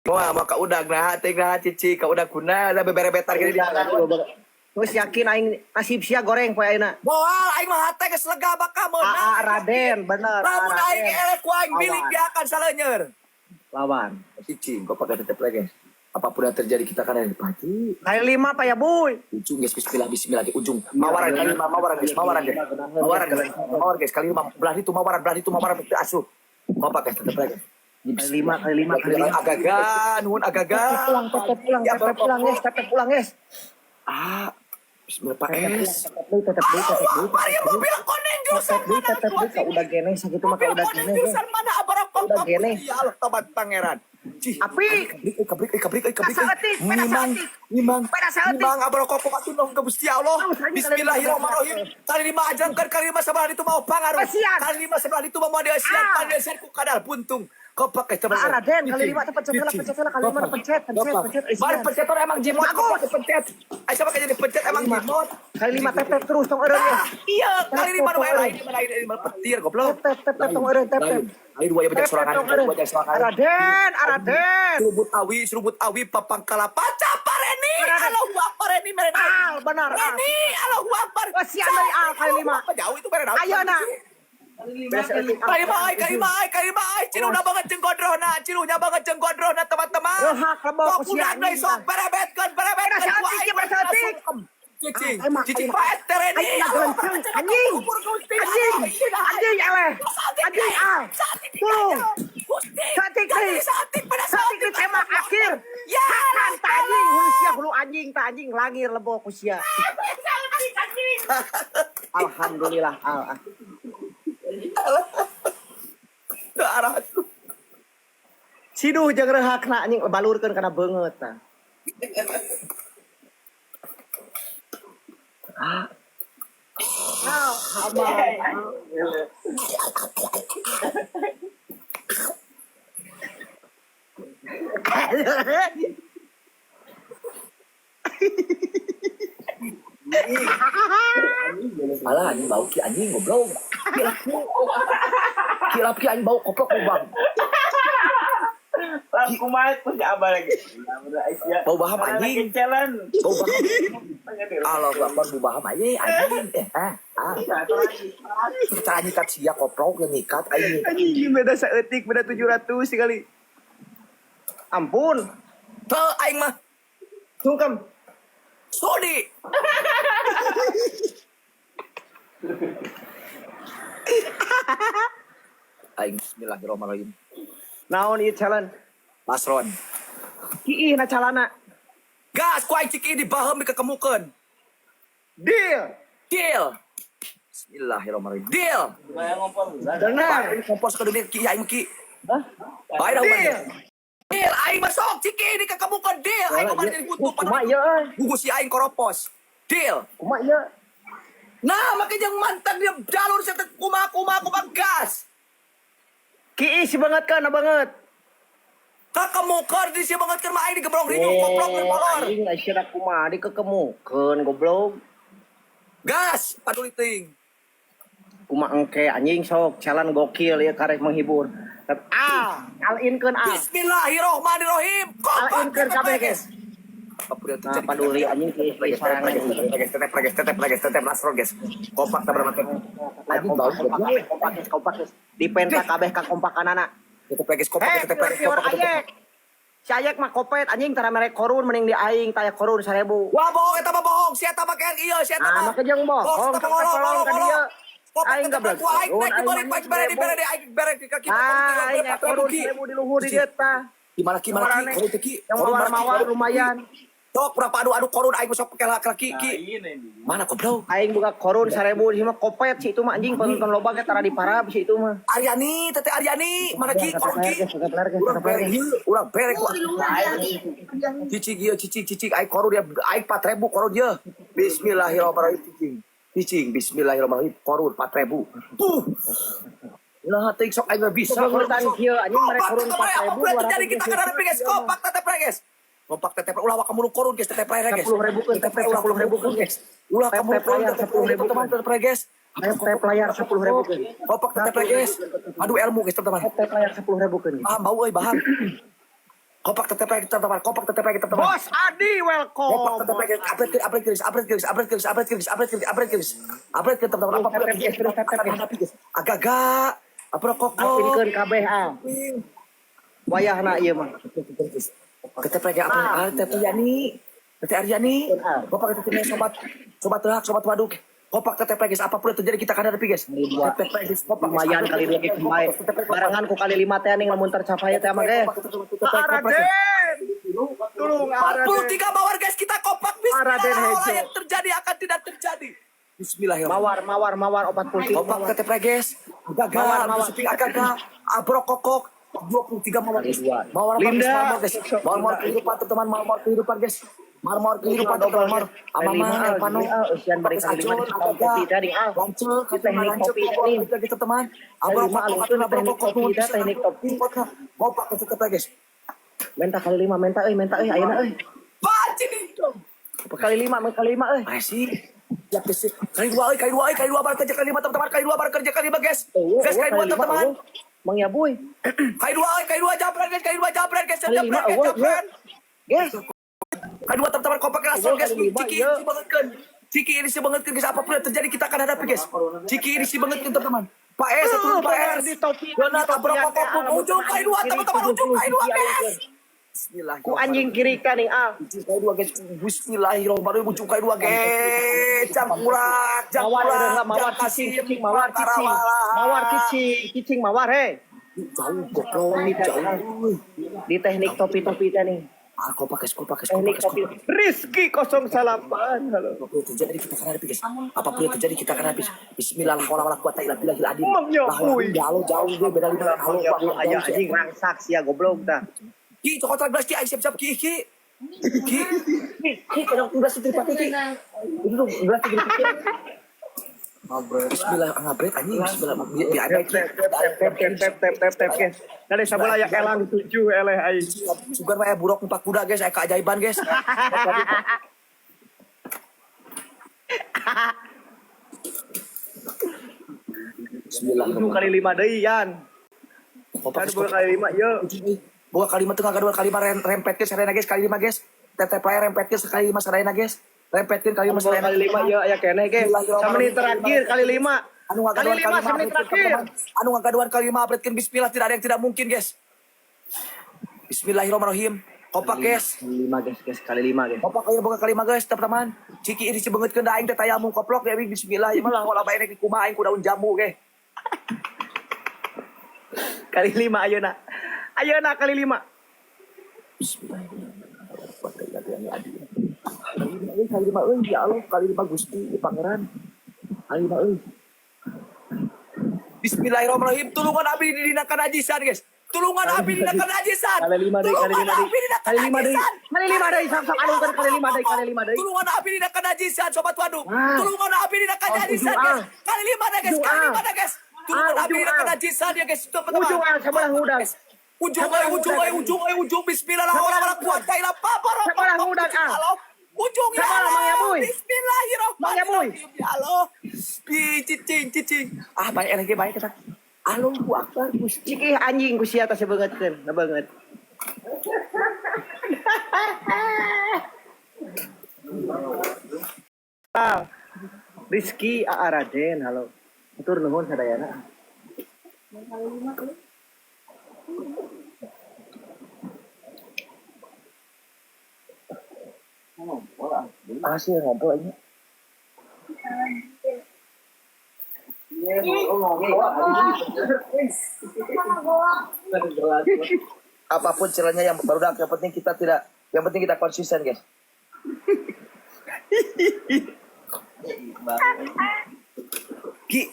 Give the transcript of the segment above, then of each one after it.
Wah, maka udah nah, teh nah cici, ka udah kuna, udah beberebetar gini di Terus yakin aing nasib sia goreng poe ayeuna. Moal aing mah hate geus lega bakal meunang. Aa Raden bener. Lamun aing eleh ku aing milik Lawan. dia akan salenyer. Lawan. Cici, kok pakai tetep lagi. Apapun yang terjadi kita kan ada di pagi. Kali lima Pak ya Buy. Ujung guys, bismillah, bismillah di ujung. Mawaran kali lima, mawaran guys, mawaran guys. Mawaran guys, mawaran guys, kali lima belah itu mawaran, belah itu mawaran itu asuh. Mau pakai tetep lagi. Kali lima, kali lima, kali lima. Agaga, nuhun agaga. Pulang, tetep pulang, tetep pulang guys, tetep pulang guys. Ah, bismillah Pak Tetep pulang, S. tetep deui, tetep deui, tetep deui. Akbar ya mobil koneng jurusan Tetep deui, mana? tetep deui, ka udah gene sakitu mah ka Mobil udah koneng gene. jurusan mana? Abarok Udah gene. Ya Allah, tobat pangeran. Cih. Api. Kabrik, kabrik, kabrik, kabrik. Saeutik, peda Nimang, saeutik. nimang, Peda saeutik. nimang abarok kopok atuh nong ke Gusti Allah. Awas, anjing, Bismillahirrahmanirrahim. Kali lima ajangkeun, kali lima sebelah itu mau pangaruh. Pasian. Kali lima sebelah itu mau diasian, Ah. kali diasian ku kadal puntung. Kopak eh Ah, Raden, kali lima teh pencet heula, pencet heula, kali lima teh pencet, pencet, pencet, isian. Mari pencet orang emang jimot, Bagus. kopak pencet. Ayo sama kayak jadi pencet emang jimot. Kali lima tep tep terus tong eureun Ah, ya. iya, kali lima Tep, dua tep, lain, lain, lain, petir goblok. Tep tep tep tong eureun tep tep. Lain dua ya banyak Tep tep sorangan, tong dua eureun. banyak sorangan. Raden, Raden. Serubut awi papang kalapaca pareni. Raden. Allahu akbar Reni mereni. Al, benar, al. Reni, Allahu akbar. Oh, siap deui, al, kali lima. Allahu akbar, jauh itu mereni. Ayeuna. Kali lima ai, kali lima ai, kali lima ai. Ciluhna banget jeung gondrohna, ciluhnya banget jeung gondrohna teman-teman. Rehak lebok Kok ku sia udah deui anjing, sok berebetkeun, berebetkeun. Beda saeutik, beda saeutik. Cicing, Ah, emang, cicing emang. paet tereni. Aing ngagelenceng, anjing. Anjing, anjing eleh. Anjing al. Tulung. Saeutik deui. Saeutik pada Saeutik ditembak akhir. Ya, Hakan ta anjing, hulu sia hulu anjing ta anjing langir lebok ku sia. Alhamdulillah al. ah. Ke arah tuh. Siduh jeung rehakna anjing balurkeun kana beungeut tah. Ah. Aman. Alah anjing bau ki anjing goblok. Kilap ki. Kilap ki anjing bau koplok bang. Aku mah aku abah lagi. Bau baham anjing. Kencelan. Bau baham. Allah akbar bau baham anjing anjing. Eh ah ah. Cara nyikat sia koplok yang nyikat anjing. Anjing beda saeutik, beda 700 kali. Ampun. Teu aing mah Sungkem. sudi. Aing bismillahirrahmanirrahim. Naon ieu challenge? Pasron. Kiih na calana. Gas ku aing ciki di baheum dikekemukeun. Deal. Deal. Bismillahirrahmanirrahim. Deal. Benar. Bae kompos ke dunia ki aing ki. Hah? Bae dah Deal. Deal aing masuk ciki di kekemukeun deal. Aing kemarin jadi butuh Kumaha ieu euy? Gugus si aing koropos. Deal. Kumaha ieu? Nah, makanya yang mantan dia jalur saya kumaha kumaha kumaha gas. Kiih si banget kan banget. Kakemukeun di si banget keur mah aing digebrong rinyuh koplok keur molor. Anjing sia kumaha dikekemukeun goblok. Gas, paduli teuing. Kumaha engke anjing sok challenge gokil ieu karek menghibur. Ah, all-inkeun ah. Bismillahirrahmanirrahim. Kompak All-inkeun kabeh guys. Apapun yang Nah, terjadi. paduli anjing kiih kiih sorangan. Guys, tetep guys, tetep guys, tetep lasron guys. Kompak tak berapa Anjing bau Kompak kompak kompak guys, kompak guys. Dipenta kabeh ka kompakanana. Tetep guys, kompak Eh, tetep guys, viewer kompak. tetep. ayek. Si ayek mah kopet anjing tara mere korun mending di aing taya korun 1000. Wah bohong eta mah bohong, sia mah kayak iya, sia Ah, mah. maka jeung bohong, Bohong, sok ngolong, tolong ngolong, ka ngolong. dieu. Kompak Aing tetep gablek ku aing korun, naik aing dibalik mah baik bere di bere di aing bere di kaki. Ah, aing aya korun 1000 di luhur di dieu tah. Gimana ki, mana ki, korun teh ki. Yang Korun mana ki, mawar-mawar korun. lumayan. Sok berapa adu adu korun aing sok pakai laki ki. Mana goblok? Aing buka korun 1000 di mah kopet si itu mah anjing penonton loba ge tara diparab si itu mah. Aryani, Teteh Aryani, mana ki korun ki? Urang Urang bere ieu, urang bere ku. Cicing ieu, cicing cicing aing korun dia aing 4000 korun dia. Bismillahirrahmanirrahim cicing. Cicing bismillahirrahmanirrahim korun 4000. Tuh. Nah, teuing sok aing mah bisa korun Kebetulan sok. kieu anjing mere Kompak korun teteh pre, 4000 apapun yang terjadi kita akan hadapi guys. Kompak teteh pre guys. Kompak teteh pre ulah waka mulu korun guys teteh pre guys. 10.000 keun, Teteh pre teteh ulah 10.000 keun. guys. Ulah kamu Teteh korun layar teteh pre 10.000 teman teteh pre guys. Tap layar 10.000 keun. Kompak teteh pre guys. Aduh ilmu guys teman-teman. Tap layar 10.000 keun. Ah, bau euy baham. Kompak tetep lagi teman-teman. Kompak tetep lagi teman-teman. Bos Adi welcome. Kompak tetep lagi. Upgrade upgrade guys, upgrade guys, upgrade guys, upgrade guys, upgrade guys, upgrade guys. Upgrade teman-teman. Apa pun yang terjadi akan hadapi guys. Agak-agak. Apa rokok? Apinkeun kabeh ah. Wayahna ieu mah. Tetep lagi apa? Tetep Yani. Tetep Aryani. Bapak tetep sobat sobat telak, sobat waduk. Kompak tetep guys, apapun yang terjadi kita akan hadapi guys. Tetep guys, kompak lumayan kali dua kemarin. Barengan ku kali 5 teh ning lamun tercapai teh mah guys. Raden. Tolong 43 mawar guys, kita kompak. Bismillah, yang terjadi akan tidak terjadi. Bismillahirrahmanirrahim. Mawar mawar mawar 43. Kompak tetep guys. Gagal, mawar mawar abrok kokok 23 mawar guys. Mawar mawar guys. Mawar kehidupan teman-teman, mawar kehidupan guys. Marmor kehidupan teman-teman. Amama Elpano, usian bari kali 5 di kopi tadi ah. Lancel, teknik kopi tadi teman. Abrok kokok, teknik kopi. Kompak tetep guys. Minta kali 5, minta euy, ayeuna euy. Bacin kali 5, kali 5 euy. Masih. Ya guys, kali 2 euy, kali 2 euy, kali 2 bareng kerja kali 5 teman-teman, kali 2 bareng kerja kali 5 guys. Guys, kali 2 teman-teman. Mang ya boy. Kali 2 euy, kali 2 jabran guys, kali 2 jabran guys, jabran guys, jabran. Guys. Kali 2 teman-teman kompak langsung guys. Ciki ini bangetkeun. Ciki ini si bangetkeun guys, apapun yang terjadi kita akan hadapi guys. Ciki ini si bangetkeun teman-teman. Pak S satu Pak S. Donat abrok kokok ujung kali 2 teman-teman, ujung kali 2 guys. Bismillah. Ku anjing kiri kan nih ah. Ujung kali 2 guys. Bismillahirrahmanirrahim. Ujung kali 2 guys. Jangkurak, jangkurak, mawar cicing, mawar cicing, mawar cicing, cicing mawar hei. Jauh goblok, jauh. Di teknik topi-topi teh nih. Ah, kompak guys, kompak guys, teknik topi. Rizky 08. Halo. Apapun yang terjadi kita akan hadapi guys. Apapun yang terjadi kita akan hadapi. Bismillahirrahmanirrahim. Jauh jauh gue beda lima. Halo, ayo anjing rangsak sia goblok tah. Ki, cokot gelas ki, siap-siap ki, ki. Ki, ki, kalau gelas itu dipakai ki. Itu tuh gelas itu dipakai. Bismillah ngabret anjing, bismillah. Biar ada tep tep tep tep tep guys. Dari sabelah ya elang 7 eleh aing. Sugar mah buruk 4 kuda guys, aya keajaiban guys. Bismillah. 7 kali 5 deui yan. Kompak kali 5 yeuh. Boga kali 5 teu ngagaduhan kali 5 rempetkeun sarena guys, kali 5 guys. Tetep aya rempetkeun sekali 5 sarena guys. Rempetkeun kali 5 sarena. Kali 5 yeuh aya keneh ge. Samenit terakhir kali 5. Anu ngagaduhan kali 5 samenit terakhir. Anu ngagaduhan kali 5 upgradekeun bismillah tidak ada yang tidak mungkin guys. Bismillahirrahmanirrahim. Kompak guys. 5 guys, guys kali 5 guys. Kompak aya boga kali 5 guys, teman-teman. Ciki ini sibeungeutkeun da aing teh tayamum koplok ya bismillah ieu mah lah wala bae rek kumaha aing ku daun jambu ge. Kali 5 ayeuna. Ayeuna kali 5. Bismillahirrahmanirrahim. Kali 5 euy ya Allah, kali 5 Gusti Pangeran. Kali 5 euy. Bismillahirrahmanirrahim. Tulungan abdi didinakan ajisan guys. Tulungan abdi didinakan ajisan. Kali 5 deui, kali 5 deui. Kali 5 deui. Kali 5 deui, sok-sok alungkeun kali 5 deui, kali 5 deui. Tulungan abdi didinakan ajisan sobat waduk. Tulungan abdi didinakan ajisan guys. Kali 5 deui guys, kali 5 deui guys. Tulungan abdi didinakan ajisan ya guys, teman-teman. Ujung ah sabelah hudang. Ujung euy, ujung euy, ujung euy, ujung bismillahirrahmanirrahim. Sabelah hudang ah. Ujung ya Allah. Bismillahirrahmanirrahim. Ya Allah. Cicing, cicing. Ah, baik lagi baik kita. Allahu Akbar Gusti. Ciki anjing ku sia teh sebeungeutkeun, beungeut. Ah. Rizky Aaraden, halo. Atur nuhun sadayana. Masih ngobrol ini. Apapun caranya yang baru yang penting kita tidak, yang penting kita konsisten guys. Ki,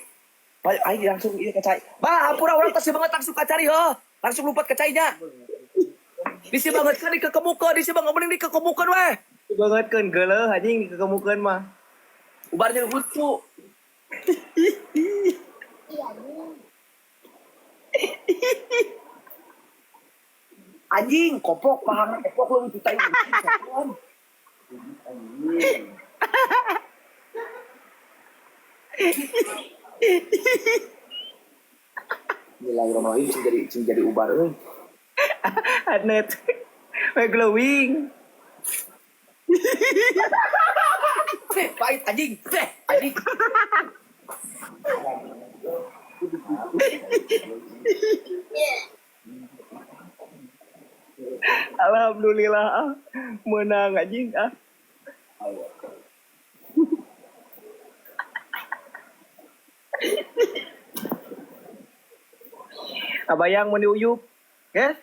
aing langsung iya kacai. Bah, ampura orang tas banget langsung kacari ho. Langsung lupat kacainya. Disi banget kan dikekemukeun, disi banget mending dikekemukeun weh. Bangetkeun geuleuh anjing dikekemukeun mah. Ubarnya lucu. Anjing, koplok pahang koplok lu ditai. Bismillahirrahmanirrahim, sing jadi ubar euy. Adnet. We glowing. Pahit anjing. Anjing. Alhamdulillah ah. Menang anjing ah. Kabayang mun diuyup. Guys.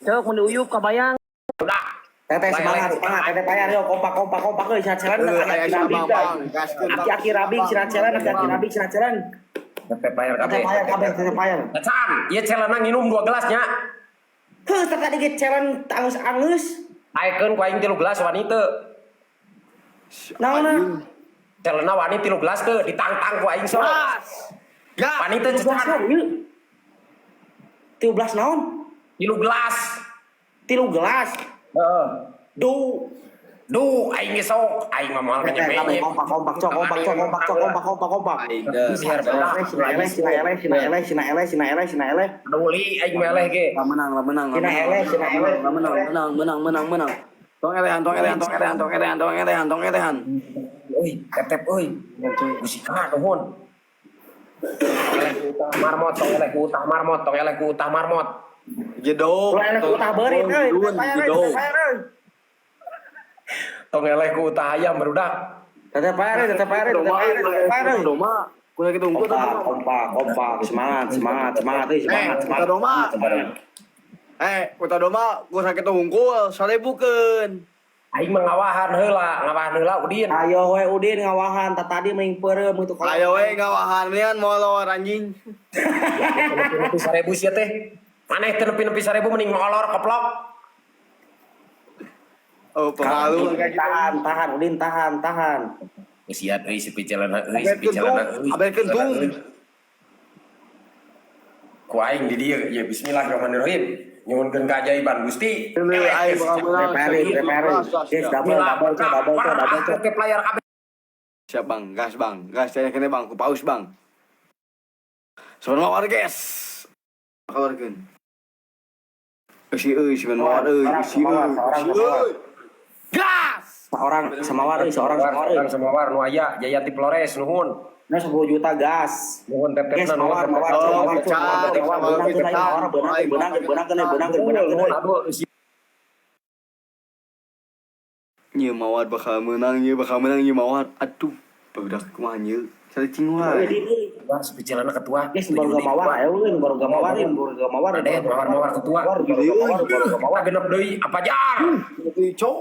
Cok mun diuyup kabayang. Teteh semangat, semangat, teteh bayar yo kompak kompak kompak euy cenah challenge Eh, aki aya rabing. bang, bang. Gaskeun, Bang. Aki-aki rabing cenah challenge, aki-aki rabing cenah challenge. Tetep bayar Teteh kabeh. bayar kabeh, teteh bayar. Can, ieu celana nginum 2 gelas nya. Heuh, tadi ge challenge angus-angus. Aekeun ku aing 3 gelas wani teu. Naonna? Celana wani 3 gelas teu ditangtang ku aing sok. Gas. Wani teu 13 cecan. naon ieu? 13 naon? 3 gelas. 3 gelas. Heeh. Du. Duh, aing ge sok, aing mah moal Teteh kabeh menye-menye. kompak kompak cok kompak cok kompak cok kompak kompak kompak. Aing dah. Biar belah. Sina eleh, sina eleh, sina eleh, sina eleh, sina eleh, sina eleh. Peduli aing meleh ge. Lah menang, lah menang, lah Sina menang. eleh, sina eleh. Lah menang, menang, menang, menang, menang. Tong elehan, tong elehan, tong elehan, tong elehan, tong elehan, tong elehan. Euy, tetep euy. Gusika nuhun. Eleh ku utah marmot, tong eleh ku utah marmot, tong eleh ku utah marmot. Jedok. Ulah eleh ku utah beurit euy, Dun, teteh bayar euy, jedok. teteh bayar euy. Tong eleh ku utah ayam barudak. Teteh bayar euy, teteh bayar euy, teteh bayar euy, teteh bayar euy. Doma. Kudu kitu unggul Kompak, kompak, kompak, semangat, semangat, semangat, euy, semangat, Eh, semangat. Kota Doma. Eh, Kota Doma, gua sakit unggul, 1000-keun. Aing mah ngawahan heula, ngawahan heula Udin. Ayo we Udin ngawahan, tadi mending peureum gitu kalau. Ayo we ngawahan mendingan molor anjing. Nepi-nepi 1000 sia teh. Maneh teu nepi-nepi 1000 mending molor keplok. Oh, pengaruh kayak gitu. Tahan, tahan, Udin tahan, tahan. Geus siap euy si picelana euy, si Abel picelana kentung, euy. abel kentung. Ku aing di dieu, ya bismillahirrahmanirrahim. Nyuhunkeun keajaiban Gusti. Ini aing bakal menang. Prepare, prepare. Guys, double, double, cok, double, cok, double, cok. Tetep layar kabeh. Siap bang, gas bang, gas saya kene bang, ku paus bang. Sebenarnya mawar guys. Keluarkeun. Euy euy, sebenarnya mawar euy, Orang euy semawar, orang euy. semawar. Gas. Seorang semawar euy, seorang semawar euy. Orang semawar nu aya Jayanti Flores nuhun. Nah, 10 juta gas. Nuhun Guys, tep-tepna nuhun. mawar, mawar, Oh, mawar, kecan, mawar, mawar, mawar, beunang, kecan. beunang, beunang, beunang, beunang, beunang, beunang, Nuhun beunang. aduh Nyi mawar bakal menang, nyi bakal menang, nyi mawar. Aduh, barudak kumaha nyi. Salicing wae. Udin, euy. Wah, si picelana ketua. Guys, baru gak mawar, ayo euy, baru gak mawar, euy, baru gak mawar. Aden, mawar-mawar ketua. Baru gak mawar, baru gak mawar. Genep deui apa jar? Euy, cok.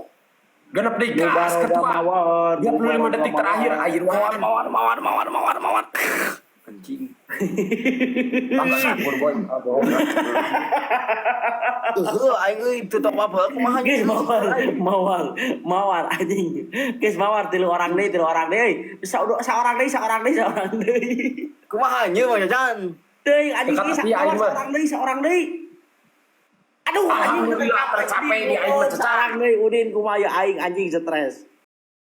Genep deui gas Baru gak ketua. mawar. 25 detik terakhir air Mawar, mawar, mawar, mawar, mawar, mawar. Anjing. Tambah sakur boy. Ah, bohong. Heuh, aing euy teu tau apa kumaha Guys, nyi. mawar, mawar, mawar anjing. Guys, mawar tilu orang deui, tilu orang deui. Seorang deui, seorang deui, seorang deui. Kumaha nyi Bang Jajan? Deui anjing Dekat geus tepi, aing mah. seorang deui, seorang deui. Aduh, anjing Alhamdulillah, tercapai di aing mah, Cecak. Seorang deui Udin kumaha ya aing anjing stres.